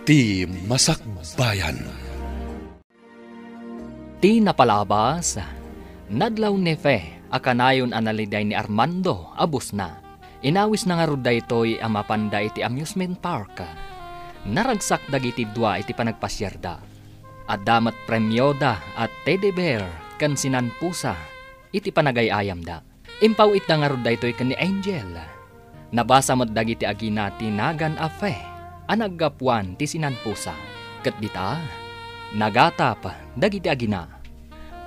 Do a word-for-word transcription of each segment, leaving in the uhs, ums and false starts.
Ti Masakbayan. Ti napalabas, nadlaw ni Fe a kanayon a naliday ni Armando a busna. Inawisna ngarud daytoy a mapanda iti amusement park. Naragsak dagiti dua iti panagpasiarda. Adda met premioda a teddy bear ken sinanpusa iti panagay-ayamda. Impaw-itda ngarud daytoy ken ni Angel. Nabasa met dagiti agina ti nagan a Fe a naggapuan ti sinanpusa. Ket dita, nagatap dagiti agina.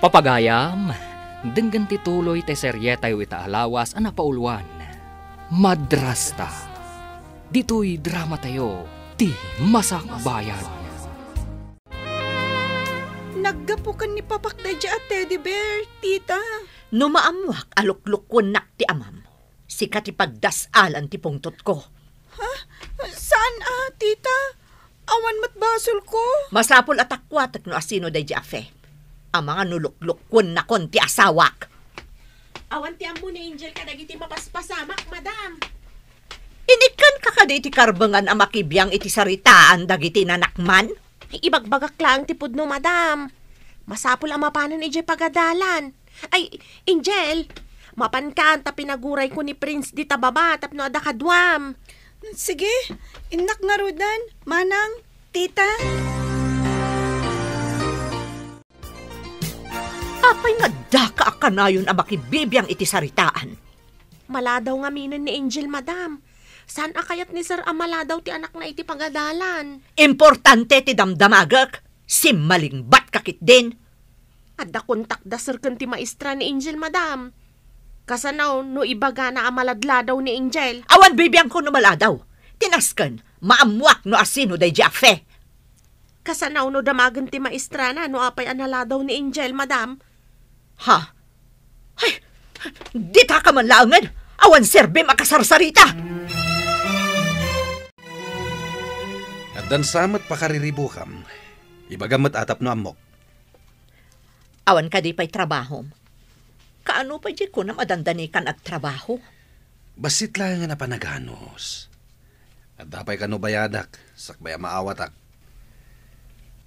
Papagayam, denggen ti tuloy ti serietayo ita a lawas a napauluan, Madrasta. Ditoy dramatayo, Ti Masakbayan. Naggapu ken ni Papak daydiay a teddy bear, tita. No maammoak a luklukkuennak ti amam, sika ti pagdas-alan ti pungtotko. Ha? Saan a, tita? Awan met basolko. Masapul a takkuatek no asino daydiay a Fe. Amangan no luklukkuennakon ti asawak. Awan ti ammo ni Angel kadagiti mapaspasamak, madam. Inikkanka kadi iti karbengan a makibiang iti saritaan dagiti nanakman? Ibagbagak laeng ti pudno, madam. Masapul a mapanen idiay pagadalan. Ay, Angel, mapankan ta pinagurayko ni Prince dita baba tapno adda kaduam. Sige, innak ngaruden, manang, tita. Apay nga addaka a kanayon a makibibiang iti saritaan? Maladaw ngaminen ni Angel, madam. Saan a kayat ni Sir a maladaw ti anakna iti pagadalan. Importante ti damdamagek. Simmalingbatka ketdin. Adda kontakda, sir, ken ti maestra ni Angel, madam. Kasano no ibagana a maladladaw ni Angel? Awan bibiangko no maladaw. Ti nasken, maammoak no asino daydiay a Fe. Kasano no damagen ti maestrana no apay a naladaw ni Angel, madam? Ha? Ay, ditaka man laengen. Awan serbim a kasarsarita. Addan sa met pakariribukam. Ibagam met a tapno ammok. Awan kadi pay trabahom? Kaano pay diay kunam a dandanikan agtrabaho? Bassit laengen a panaganus. Adda pay kano bayadak, sakbay a maawatak.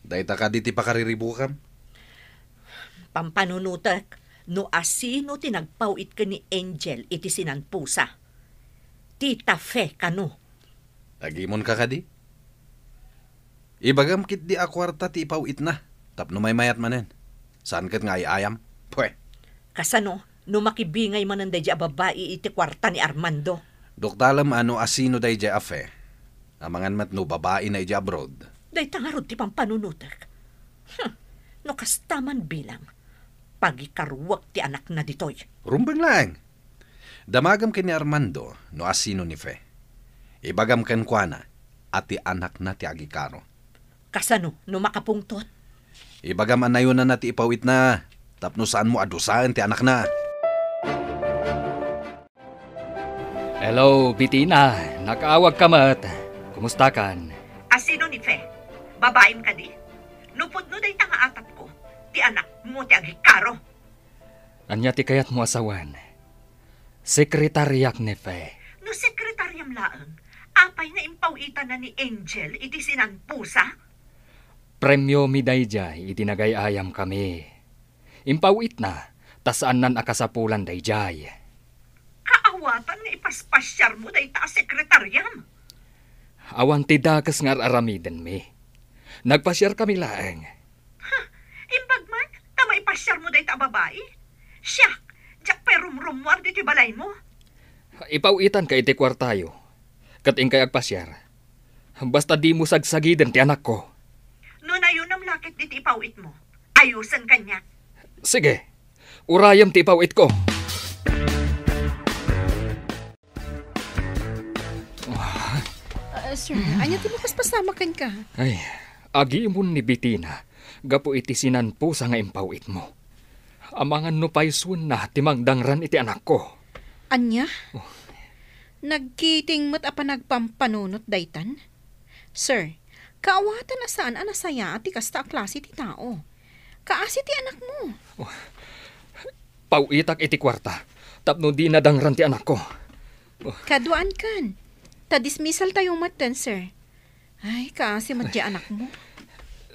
Dayta kadi ti pakariribukam? Pampanunotek, no asino ti nagpaw-it ken ni Angel iti sinanpusa. Tita Fe kano. Agimonka kadi? Ibagam ketdi a kuarta ti ipaw-itna, tapno maymayat manen. Saan ket nga ay-ayam? Pwe! Kasano, no makibingay manen daydiay a babai iti kuarta ni Armando? Duktalem a no asino daydiay a Fe. Amangan met no babaina idiay abroad. Dayta ngarud ti pampanunotek. Hmm, no kasta man bilang, pagikaruek ti anakna ditoy. Rumbeng laeng. Damagem ken ni Armando no asino ni Fe. Ibagam kenkuana a ti anakna ti agikaro. Kasano no makapungtot? Ibagam a nayonanna ti ipaw-itna tapno saanmo a dusaen ti anakna. Hello, Bitina. Nakaawagka met. Kumustakan? Asino ni Fe? Babaim kadi? No pudno dayta nga atapko, ti anakmo ti agikaro. Ania ti kayatmo a sawen? Sekretariak ni Fe. No sekretariam laeng, apay nga impaw-itanna ni Angel iti sinanpusa? Premiomi daydiay iti nagay-ayamkami. Impaw-itna, ta saannan a kasapulan daydiay. Kaawatan nga ipaspasiarmo dayta a sekretariam. Awan ti dakes nga ar-aramidenmi. Nagpasiarkami laeng. Ha, imbag man, ta maipasiarmo dayta a babai? Siak, diak pay rumrummuar ditoy balaymo. Ipaw-itanka iti kuartayo, ket inkay agpasiar. Basta dimo sagsagiden ti anakko. No nayonam la ketdi ti ipaw-itmo, ayosen kaniak. Sige, urayem ti ipaw-itko. Ah, sir, ania ti mapaspasamak kenka? Ay, agimon ni Bitina gapu iti sinanpusa nga impaw-itmo. Amangan no paysuenna ti mangdangran iti anakko. Ania? Oh. Nagkiting met a panagpampanunot daytan? Sir, kaawatan a saan a nasayaat ti kasta a klase ti tao. Kaasi ti anakmo. Oh. Paw-itak iti kuarta tapno dina dangran ti anakko. Oh. Kaduaankan. Ta dismissal tayo metten, sir. Ay, kaasi met diay anakmo.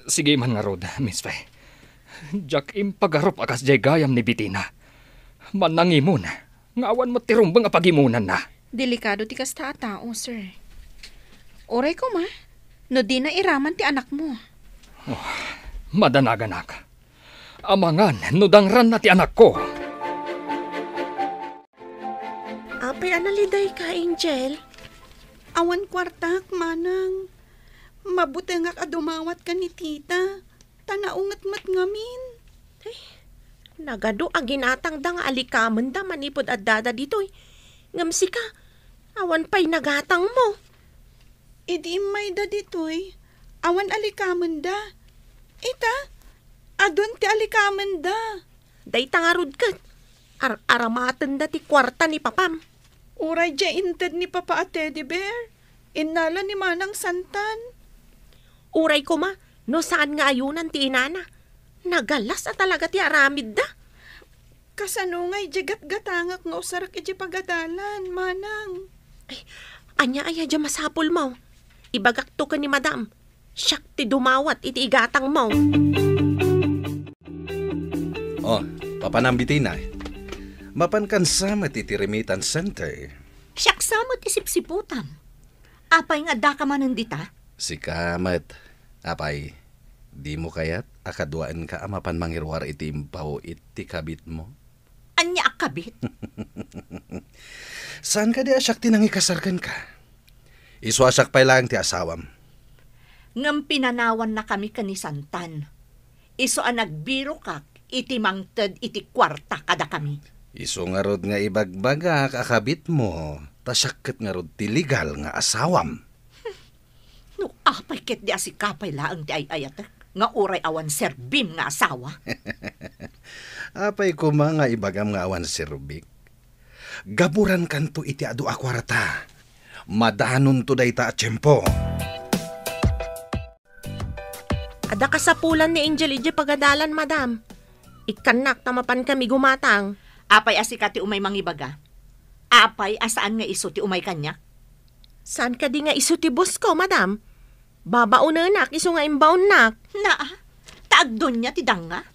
Sige man ngarud, Miss Fe. Diak impagarup a kasdiay gayam ni Betina. Mannangimon nga awan met ti rumbeng a pagimonanna. Delikado ti kasta a tao, sir. Uray koma, no dina iraman ti anakmo. Oh, madanaganak. Amangan no dangranna ti anakko. Apay a nalidayka, Angel? Awan kuartak, manang. Mabutengak a dumawat ken ni tita, ta naunget met ngamin. Ay, nagadu a ginatangda nga alikamenda manipud addada ditoy. Ngem sika, awan pay nagatangmo. Idi immayda ditoy, awan alikamenda. Ita, adun ti alikamenda. Dayta ngarud ket, ar-aramatenda ti kuarta ni papam. Uray diay inted ni papa a teddy bear, innala ni Manang Santan. Uray koma, no saan nga ayunan ti inana. Nagalas a talaga ti aramidda. Kasano ngay diay gatgatangak nga usarek idiay pagadalan, manang? Ay, ania aya diay masapulmo? Ibagakto ken ni madam. Siak ti dumawat iti igatangmo. Oh, papanam Betina. Mapankan sa met iti remittance center. Siak sa met ti sipsiputam. Apay nga addaka manen dita? Sika met, apay, dimo kayat a kaduaenka a mapan mangiruar iti impaw iti kabitmo? Ania a kabit? Saan kadi a siak ti nangikasar kenka? Isu a siak pay laeng ti asawam. Ngem pinanawannakami ken ni Santan. Isu a nagbirokak iti mangted iti kuarta kadakami. Isu ngarud nga ibagbagak a kabitmo, ta siak ket ngarud ti legal nga asawam. No apay ketdi a sika pay laeng ti ay-ayatek nga uray awan serbim nga asawa? Apay koma nga ibagam nga awan serbik? Gaburankanto iti adu a kuarta. Madanonto dayta a tiempo. Adda kasapulan ni Angel idiay pagadalan, madam. Ikkannak ta mapankami gumatang. Apay a sika ti umay mangibaga? Apay a saan nga isu ti umay kaniak? Saan kadi nga isu ti boss ko, madam? Babaonenak isu nga imbaonnak. Naa, ta agdonia ti danga.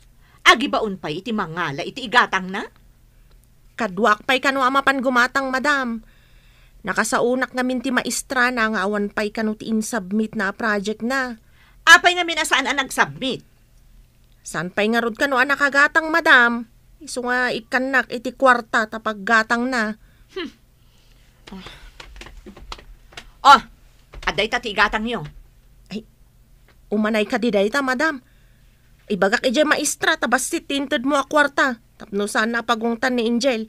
Agibaon pay iti mangala iti igatangna? Kaduak pay kano a mapan gumatang, madam. Nakasaonak ngamin ti maestrana nga awan pay kano ti insubmitna a projectna. Apay ngamin a saan a nagsubmit? Saan pay ngarud kano a nakagatang, madam? Isu nga ikkannak iti kuarta ta paggatangna. Hmm. Oh, adda ita ti igatangyo. Ay, umanay kadi dayta, madam. Ibagak idiay maestra ta bassit ti intedmo a kuarta tapno saanna a pagungtan ni Angel.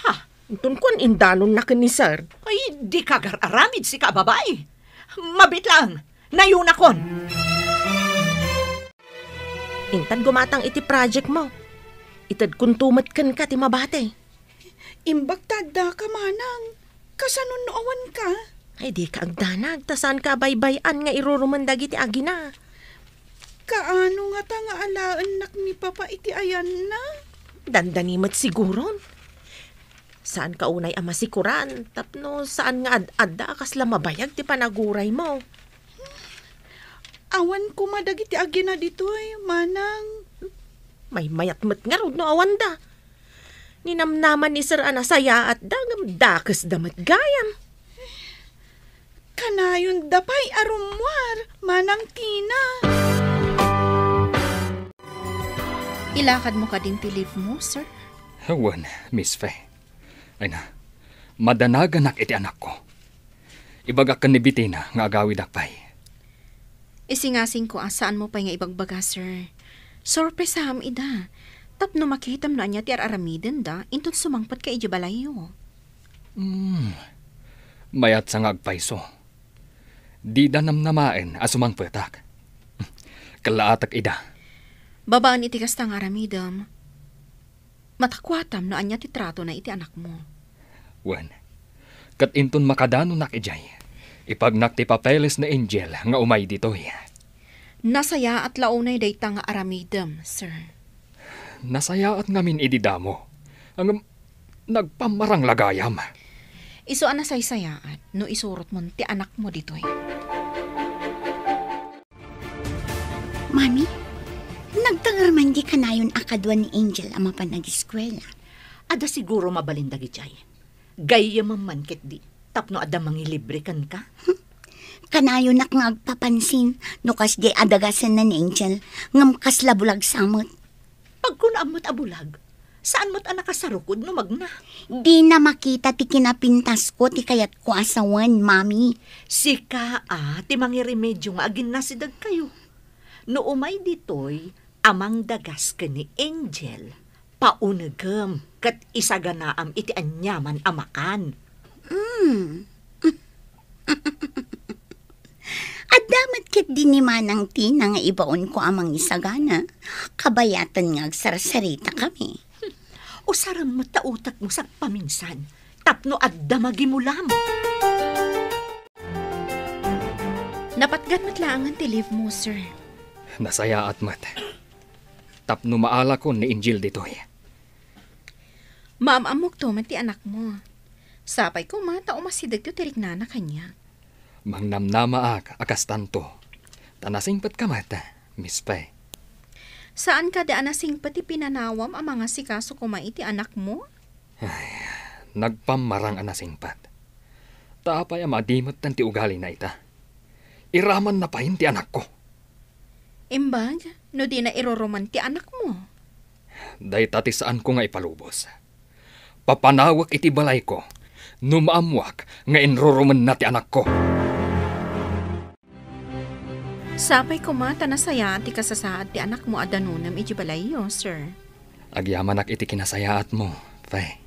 Ha? Inton kuan, indanonna ken ni sir. Ay, dika agar-aramid sika a babai. Mabiit laeng, nayonakon. Inted gumatang iti project mo. Itedkonto met kenka ti mabati. Imbag ta addaka, manang. Kasano no awanka? Ay, dika agdanag, ta saanka a baybay-an nga irurumen dagiti agina. Kaano ngata nga alaennak ni Papa iti ayanna? Dandani met siguron. Saanka unay a masikuran, tapno saan nga ad-adda a kasla mabayag ti panaguraymo. Awan koma dagiti agina ditoy, manang. Maymayat met ngarud no awanda. Ninamnaman ni Sir a nasayaatda ngem dakesda met gayam. Kanayonda pay a rummuar, Manang Tina. Ilakadmo kadin ti leave mo, sir? Wen, Miss Fe. Ay na, madanaganak iti anakko. Ibagak ken ni Betina nga agawidak pay. Isingasingko a saanmo pay nga ibagbaga, sir. Sorpresam ida. Tapno makitam no ania ti ar-aramidenda, inton sumangpetka idiay balayyo. Hmm. Mayat sa nga agpayso. Dida namnamaen a sumangpetak. Kellaatek ida. Babaen iti kasta nga aramidem, matakuatam no ania ti tratona iti anakmo. Wen, ket inton makadanonak idiay, ipagnak ti papeles ni Angel nga umay ditoy. Nasayaat la unay dayta nga aramidem, sir. Nasayaat ngamin idi damo. Ngem nagpammarang la gayam. Isu a nasaysayaat no isurotmon ti anakmo ditoy. Mami, nagtanger man di kanayon a kadua ni Angel a mapan ageskuela? Adda siguro mabalin dagidiay. Gayyemem man ketdi tapno adda mangilibre kenka. Kanayonak nga agpapansin no kasdiay a dagasenna ni Angel, ngem kasla bulag sa met. Pagkunaam met a bulag, saan met a nakasarukod no magna. Dina makita ti kinapintasko ti kayatko a sawen, Mami. Sika a ti mangiremedio nga aginnasidegkayo. No umay ditoy a mangdagas ken ni Angel, paunegem ket isaganaam iti aniaman a makan. Mm. Adda met ketdi ni Manang Tina nga ibaonko a mangisagana. Kabayaten nga agsarsaritakami. Usarem met ta utekmo sagpaminsan tapno adda magimulam. Napatgan met laengen ti leave mo, sir. Nasayaat met. Tapno maalakon ni Angel ditoy. Maam-ammokto met ti anakmo. Sapay koma ta umasidegto ti riknana kaniak. Mangnamnamaak a kastanto. Ta nasingpetka met, Miss Faye. Saan kadi a nasingpet ti pinanawam a mangasikaso koma iti anakmo? Ay, nagpammarang a nasingpet. Ta apay a madimetten ti ugalina ita? Iramanna pay ti anakko. Imbag, no dina irurumen ti anakmo? Dayta ti saanko nga ipalubos. Papanawek iti balayko no maammoak nga inrurumenna ti anakko. Sapay koma ta nasayaan ti kasasaad ti anakmo a danunem iti balayyo, sir. Agyamanak iti kinasayaatmo, Faye.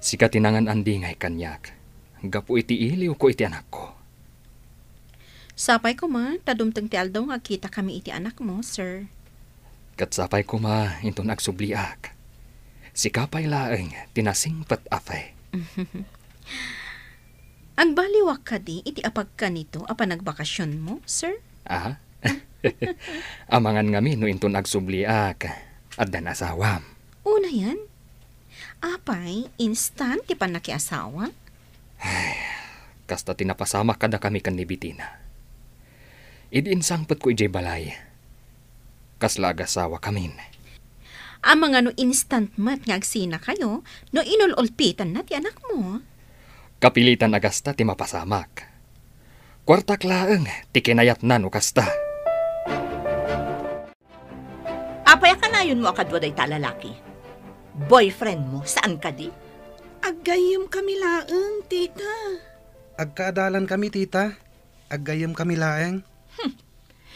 Sika ti nangan-andingay kaniak gapu iti iliwko iti anakko. Sapay koma ta dumteng ti aldaw nga agkitakami iti anakmo, sir. Ket sapay koma inton agsubliak. Sika pay laeng ti nasingpet a Faye. Agbaliwak kadi iti apagkanito a panagbakasionmo, sir? Ah? Amangan ngamin no inton agsubliak, addan asawam. Unayen? Apay, instant ti pannakiasawa? Ay, kasta ti napasamak kadakami ken ni Betina. Idi insangpetko idiay balay, kasla agasawakamin. Amangan no instant met nga agsinakayo no inul-ulpitanna ti anakmo? Kapilitan a gasta ti mapasamak. Kuartak laeng ti kinayatna no kasta. Apay a kanayonmo a kadua dayta a lalaki? Boyfriendmo, saan kadi? Aggayyemkami laeng, tita. Agkaadalankami, tita. Aggayyemkami laeng. Hmm.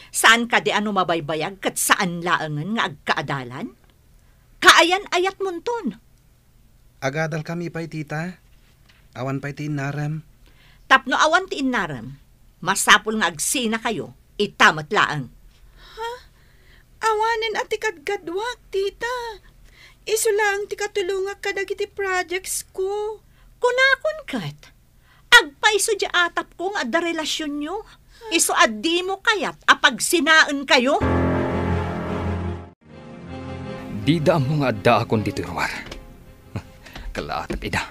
Saan kadi a no mabaybayag ket saan laengen nga agkaadalan? Kaayan-ayatmonton. Agadalkami pay, tita. Awan pay ti innarem. Tapno awan ti innarem, masapul nga agsinakayo ita met laeng. Ha? Awanen a ti kadkaduak, tita. Isu laeng ti katulongak kadagiti projectsko. Kunakon ket, agpayso diay atapko nga adda relasionyo. Isu a dimo kayat a pagsinaenkayo. Dida ammo nga addaakon ditoy ruar. Kalaatek ida.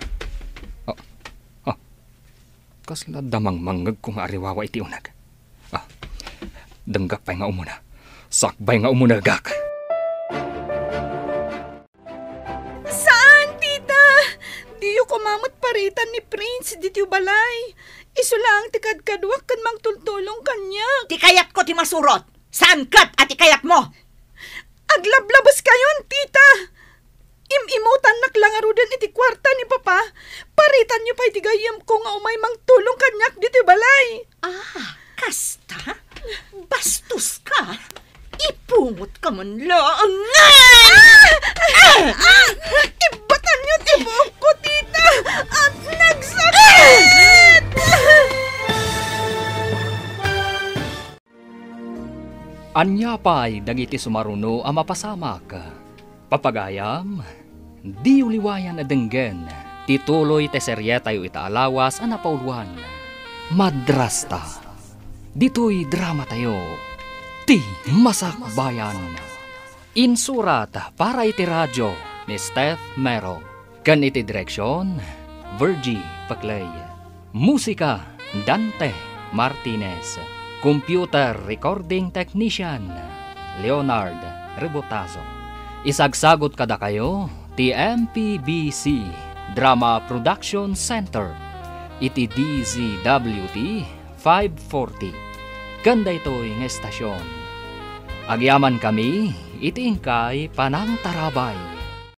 Ah, ah. Kasla damang mangngegko nga ariwawa iti uneg. Ah, denggak pay nga umuna. Sakbay nga umunegak. Saan, tita? Diyo koma met paritan ni Prince ditoy balay. Isu laeng ti kadkaduak ken mangtultulong kaniak. Ti kayatko ti masurot. Saan ket a ti kayatmo? Aglablabeskayon, tita! Im-imutannak la ngaruden iti kuarta ni Papa. Paritanyo pay ti gayyemko nga umay mangtulong kaniak ditoy balay. Ah, kasta? Bastoska! Ipungotka man laeng! Ah! Ah! Ibbatanyo ti buokko, tita! At nagsakit! Ania pay dagiti sumaruno a mapasamak? Papagayam, diyo liwayan a denggen ti tuloy ti serietayo ita a lawas a napauluan, Madrasta. Ditoy dramatayo, Ti Masakbayan. Insurat para iti radio ni Steph Mero. Ken iti direksion, Virgie Paclay. Musika, Dante Martinez. Computer recording technician, Leonard Rebotazo. Isagsagot kadakayo ti M P B C Drama Production Center iti D Z W T five forty ken daytoy nga estasion. Agyamankami iti inkay panangtarabay.